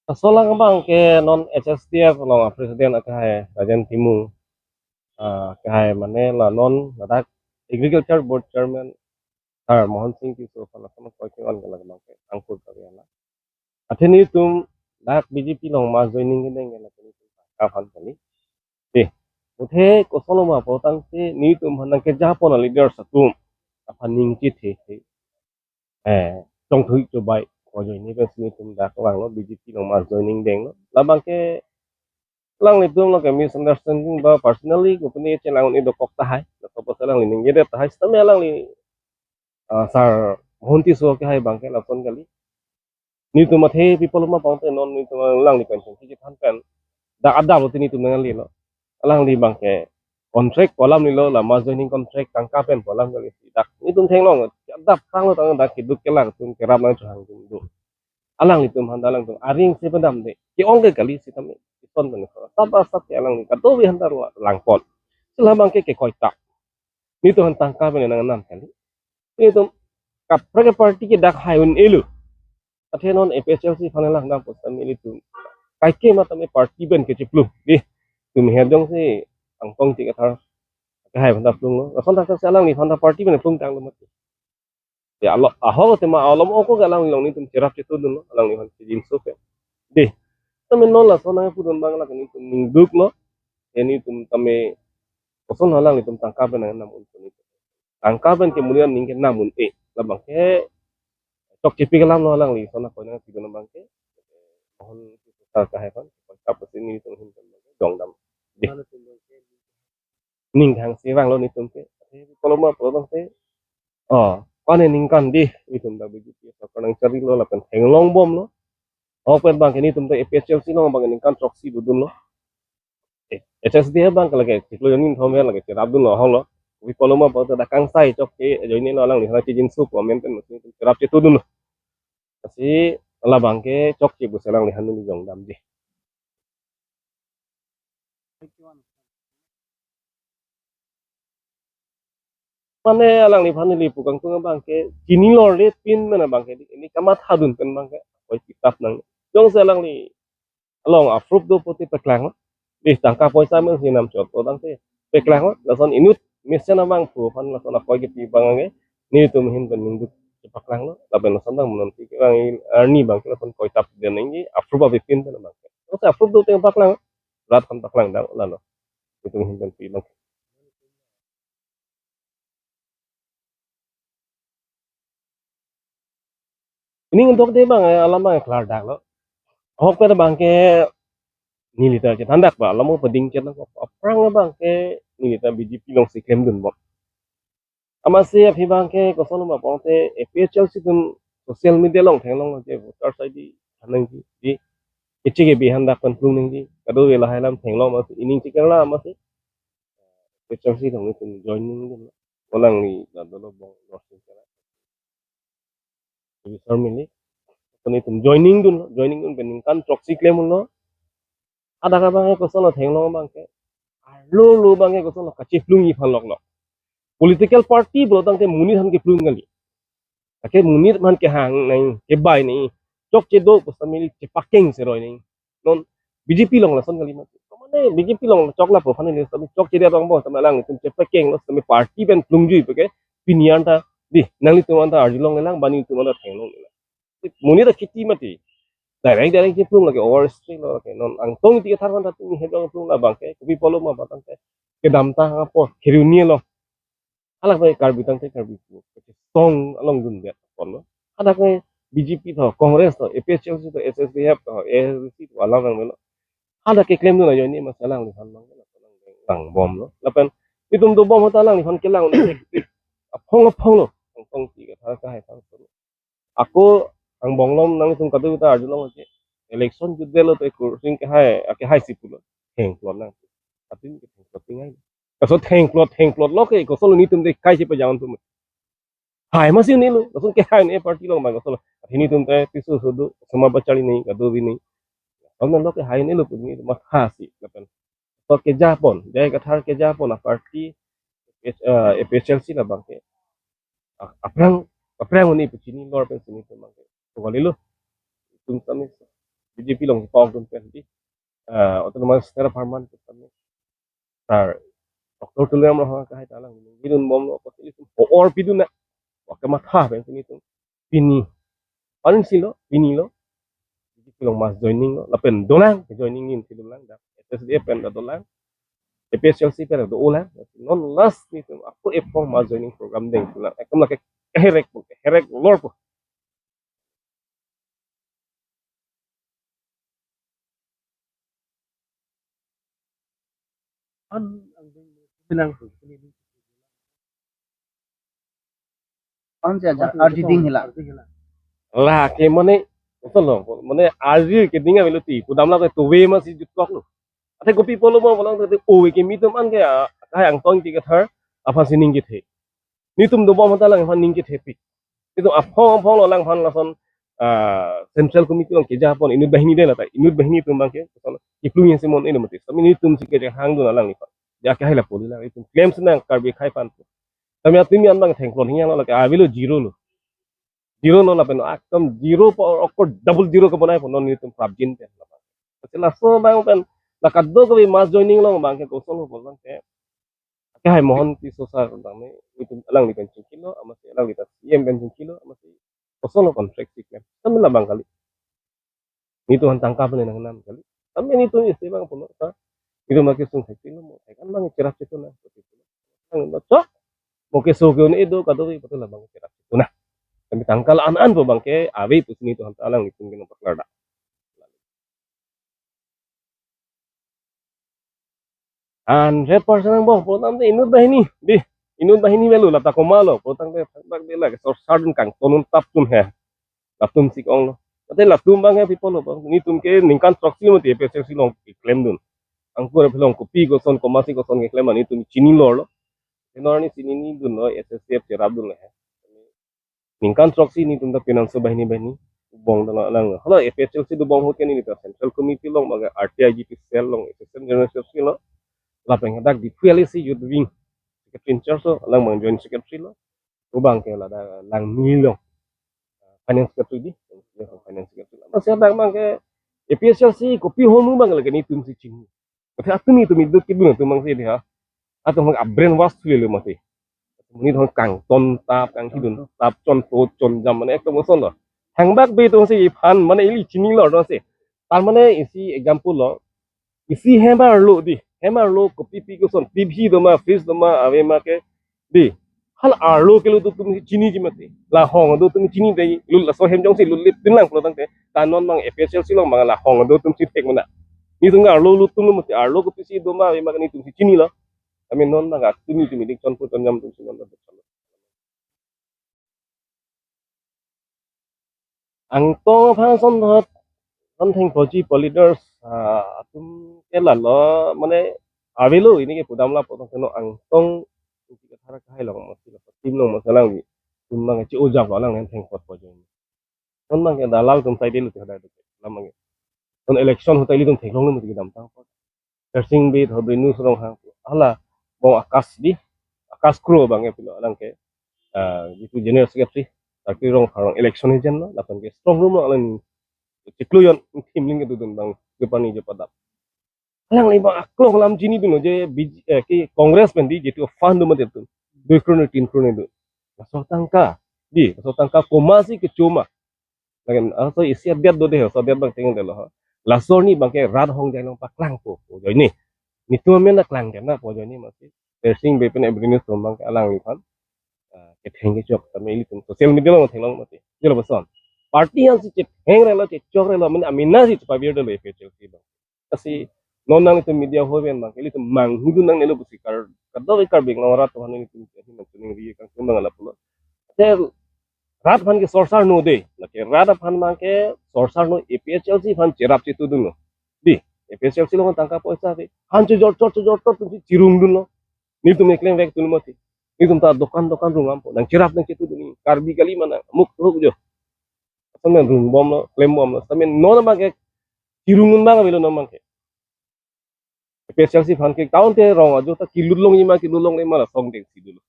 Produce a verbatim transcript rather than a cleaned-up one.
Laso alam abang ke non H S D F along a-president akehai Rajen Timung, ah, akehai mane la non ladak Agriculture Board Chairman Sir Mohan Singh Tisso aphan lason akoi ke-on ke la abang ke angkur kave la. Athe nelitum dak B J P along mass joining kedeng ke la nelitum tangka aphan kali. Dei, muthe kosonlo ma pu tangte nelitum aphan nangkejapon a-leaders atum aphan ning chethe the. Eh, chongthui chobai ko join ni pensi nelitum dak vanglo B J P along mass joining denglo. La abang ke alanglitum lo ke misunderstanding ba personally ko pini chelang ni dokok tahai. Laso apotsi alangli ningjedet tahai. Sitame alangli, ah, Sir Mohan Tisso akehai abang ke lason kali. Nelitum athe pi apotlo ma pu tangte non nelitum alangli pen chingki chethan pen dak adap lo te nelitum nanglelo. Alangli abang ke contract pu alam lelo, la mass joining contract tangka pen pu alam kali. Dak nelitum theklong adap tanglo tang dak keduk kelak atum kerap nangchohang atum do. Alanglitum aphan ta alangtum aring si padam de. Ke-ong ke kali sitame. Ison pen ko. Sab asap ke alangli kadokave aphan ta langpon. Si la abang ke ke koita. Nelitum aphan tangka pen nangnam kali. Nelitum kaprek party ke dak hai un-elo. Athe non A P H L C aphan lang dam pusitame nelitum kaike matame party pen kecheplung. Dei, tum herdong si Angtong Ingti Kathar akehai aphan ta plunglo. Lason thaksi alangliphan ta party pen plung tanglo mati. Ya, alo, ahok tema alom ako ke alangli along nelitum cherap chetudunlo, alangliphan kejinso ke. Dei, tame non lason nangpudun abang la ke nelitum ningduklo. Ya nelitum tame koson alanglitum tangka pen nangnam un pu nelitum. Tangka pen kemudian ning kenam un-e. La abang ke chokche pi kelam lo alangli lason akoi nangpidun abang ke. Mohan Tisso akehai aphan, kap sini nelitum ahin pen abang ke dongdam. Dei. Ning kehang si vanglo nelitum ke. Pi apotlo ma pu tangte. Oh, kone ningkan dei, nelitum dak B J P sorkar nangcharilo lapen theklong bomlo. Ahok pen abang ke nelitum ta A P H L C along abang ke ningkan throksi dodunlo. Eh, H S D F abang ke lake chiklo join ni thom he lake cherapdunlo ahok lo. Pi apotlo ma pu tangte dak kangsai chokche join ni lo alangliphan kejinso pu amen pen masi cherap chetudunlo. Lasi la abang ke chokche pusi alangliphan neli dongdam dei. Mane alangliphan neli pu kangtung abang ke chinilo re pin mena abang ke dei, neli kamathadun pen abang ke akoi kitap nang. Jongsi alangli along a-proof do pulote paklanglo. Dei, tangka poisa mensi namchot pu tangte paklanglo. Lason inut mesen abang pu aphan lason akoi kepi abang ke nelitum ahin pen ningduk paklanglo. Lapen lason abang menanti ke abang arni abang ke lason koitap den nangji a-proof abipin pen abang ke. Jongsi a-proof do te paklang. Rat aphan paklang dang lalo. Nelitum ahin pen pi abang. Ining dokde abang, eh, alam abang klardaklo. Ahok pen abang ke neli ta chethandak ba, alam pading chethan aphrang abang ke neli ta B J P alongsi klemdun bom. Amatsi aphi abang ke kosonlo ma pu tangte A P H L C atum social media along theklong je voters I D than nangji, dei, keche kebi aphan dak pen plung nangji, kadokave lahai alam theklong amatsi ining chikang la amatsi A P H L C along nelitum joining dunlo. Alangli la dolo bong Dorsing Kera. Reserve mili. Nelitum joining dunlo, joining dun pen ningkan throksi klemlo. Hadak abang ke kosonlo theklong abang ke. Arlo lo abang ke kosonlo kacheplungji aphan loklo. Political party pulo tangte monit aphan keplung kali. Lake monit aphan kehang nang, kebai nang. Chokche do pusitame neli chepakeng seroi nang. Non B J P along lason kali mati. Mane B J P along chokla pu aphan neli sitame chokche dia tong bo sitame alanglitum chepakenglo sitame party pen plungjui pu ke pini anta dei nanglitum anta arjulongle lang ba nelitum anta theklongle lang. Monit ta kheti mati. Direct direct cheplung lake overstay lo lake non Angtong Ingti Kathar aphan ta tumi herdong plung la abang ke kopi apotlo ma pu tangte kedamtang apor kheruni lo. Halake Karbi tangte Karbi pu song along dundet apotlo. Halake B J P tho, Congress tho, A P H L C tho, H S D F tho, A S D C tho alam nangmelo. Halake klemdun ajoine amatsi alangliphan abang langbomlo. Lapen nelitum dobom ahut alangliphan kelang un-e aphong aphonglo. Angtong Ingti Kathar akehai aphan. Ako angbong along nanglitum kadokave ta arjulong je. Election jutdetlo te Kursing kehai, akehai si pulo. Thengplot nang. Atin ke thengplot tingai. Laso thengplot, thengplotlo ke kosonlo nelitum te kai si pajang tum. Hai amatsi un-elo. Lason kehai un-e party along abang kosonlo. Athini atum te piso sodo sama bachali nang, kadokave nang. Lason lo kehai un-elo pu neli matha si lapen. To kejapon, J I Kathar kejapon a-party, eh, A P H L C la abang ke. Ah, aphrang, aphrang un-e pu chinilo pensi nelitum abang ke. To kalilo. Itum sami. B J P along kepok dun pen di, ah, autonomous terraform an kami. Sir, Doctor Tuliram Ronghang akehai ta alang ningjedun bomlo, apot ilitum ho-or pidun na. Wake matha pensi nelitum pini. Panin silo, pini lo. B J P along mass joining lo, lapen dolang, joining ningjedun lang, dak S S D F pen ta dolang. A P H L C pen ta dolang. Non last nelitum ako ephong mass joining program denglang. Ekdom lake keherek po, keherek lor po. An ang ding bilang tu, ini ding. An si aja, arji ding hela. Lake mane, betul lo, mane arji keding avelo ti, pudam la tu ve masi jutkok lo. Ate kopi pulo mo pulang tu, ove kemitum an ke, ah, akehai Angtong Ingti Kathar aphansi ning kethe. Nelitum dobom aphanta alangphan ning kethepik. Nelitum aphong aphong lo alangphan lason, ah, Central Committee along keja pon inut banghini dei lata. Inut banghini atum abangke, lason kiplung isi mon inu mati. Tame nelitumsi kejahang dun alangliphan. Dia akehai lapu lang, nelitum claim sinang Karbi akhei aphan. Tame atumi an abang thengklong hingyang lo lake avelo zero lo. Zero lo lapen ekdom zero pa okor double zero kebonai pon non nelitum prapjin pen. Laso abang pen, la kadokave mass joining along abangke kosol ho abangke. Akehai Mohon Tisso sir tame, nelitum alangli pen chingkilo, amatsi alangli ta C M pen chingkilo, amatsi kosonlo contract si klem. Tame labang kali. Nelitum aphan tangka pen nangnam kali. Tame nelitum isi abang pulo ta. Nelitum abangke sung thek tilo mo. Thek an abang cherap chetuna. Ang lo chok. Mo keso ke-un-e do kadokave pulote labang cherap chetuna. Tame tangka la-an an pu abangke ave pusi nelitum aphan ta alanglitum ke nangpaklardak. Hundred percent angbong, pulotangte inut banghini, di, inut banghini avelo, lata komatlo, pulotangte thakbak de lake, sorsar dun kangton un tap tun he, latum sik onglo. Ate latum abangke pi pulo abang, nelitum ke ningkan throksi mati A P H L C along keklem dun. Angkur aphi along kopi koson, komatsi koson keklem an nelitum chini lor lo. Tenor ni chini ni dun lo, S S D F cherap dun lo he. Ningkan throksi nelitum ta pinangso banghini banghini. Bong ta lang. Hala A P H L C dobom ahut ke neli ta Central Committee along, bang R T I G P cell along, Assistant General Secretary lo. Lapen hadak Diphu L A C Youth Wing Secretary in charge lo, alang abang Joint Secretary lo. Abangke ladak Langmi along Finance Secretary di, Finance Secretary. Amatsi hadak abangke A P H L C kopi ahormu abang lake nelitumsi chini. Ate atumi tumi dut kidun atum abangsi di ha. Atum abang brainwash thulelo mati. Monit ahormu kangton tap, kangthidun tap, chonpo chonjam mane ekdom kosonlo. Thangbak be atumsi iphan mane ili chinilo atumsi. Tar mane isi example lo. Isi hem arlo di, hem arlo kopi pi koson, T V doma, fridge doma, ave ma ke di. Hala arlo kelut atum si chiniji mati. La hong do atum chini dei, lut laso hem jongsi lut lip tin lang pulotangte. Ta non abang A P H L C along abang la hong do atumsi thek mana. Nelitum arlo lut atum lo mati, arlo kopisi doma ave ma ke nelitumsi chinilo. Tame non abang atumi tumi dik chonpo chonjam atumsi non abang. Angtong aphan ason thot, ason thengpoji po leaders, ah, atum ke lalo, mane avelo ini ke pudam lapu tong keno Angtong Ingti Kathar akehai along masi lapu team along masi alangli. Atum abang ke chi-ojak lo alang nen thengpot po joi. Non abangke dalal atum sai delu ti hadai deke. Lam abangke. Non election ahut ta ilitum theklong lo mati kedamtang apot. Tersing Bey, Horbeni Teron, hala bong Akash di, Akash Kro abangke pilo alangke, ah, jitu General Secretary, Tersing Rongphar along election ejen lo, lapen ke strong room lo alang chiklo jon thimling kedodun abang jopani jopadap. Alangli abang aklong alam chinidunlo je B J, eh, ke Congress pen di jitu fund do mati atum. Dui krone, tin krone do. Laso atangka, di, laso atangka komatsi kecho ma. Lapen laso isi adet do de, laso adet abang tengendetlo ha. Laso arni abangke rat ahongjai along paklangpo, po joine. Nelitum amen ta klangdet na po joine masi. Tersing Bey pen Horbeni Teron abangke alangliphan, ah, ketheng kechok tame ilitum social media along theklong mati. Jelo boson. Party ansi chetheng relo, chechok relo, amen amena si chepavirdetlo A P H L C abang. Lasi non nanglitum media ho pen abangke ilitum manghidun nangnelo pusi kar, kadokave Karbi Anglong arat aphan nelitum ahin nangchiningri kangtung abang lapulo. Te rat aphan ke sorsar no de, lake rat aphan abangke sorsar no, A P H L C aphan cherap chetudunlo. Di, A P H L C along tangka poisa ave. Han chojor chor chojor chor atumsi chirungdunlo. Nelitum keklem vek tun mati. Nelitum ta dokan dokan rung ampo. Nangcherap nangchetudun, Karbi kali ma nang, amuk tuhuk jo. Ason pen rungbomlo, klembomlo. Tame non abangke chirungun abang avelo non abangke. A P H L C aphan ke town te rong ajo ta kelut longji ma kelut longle ma la song dengsi dolo.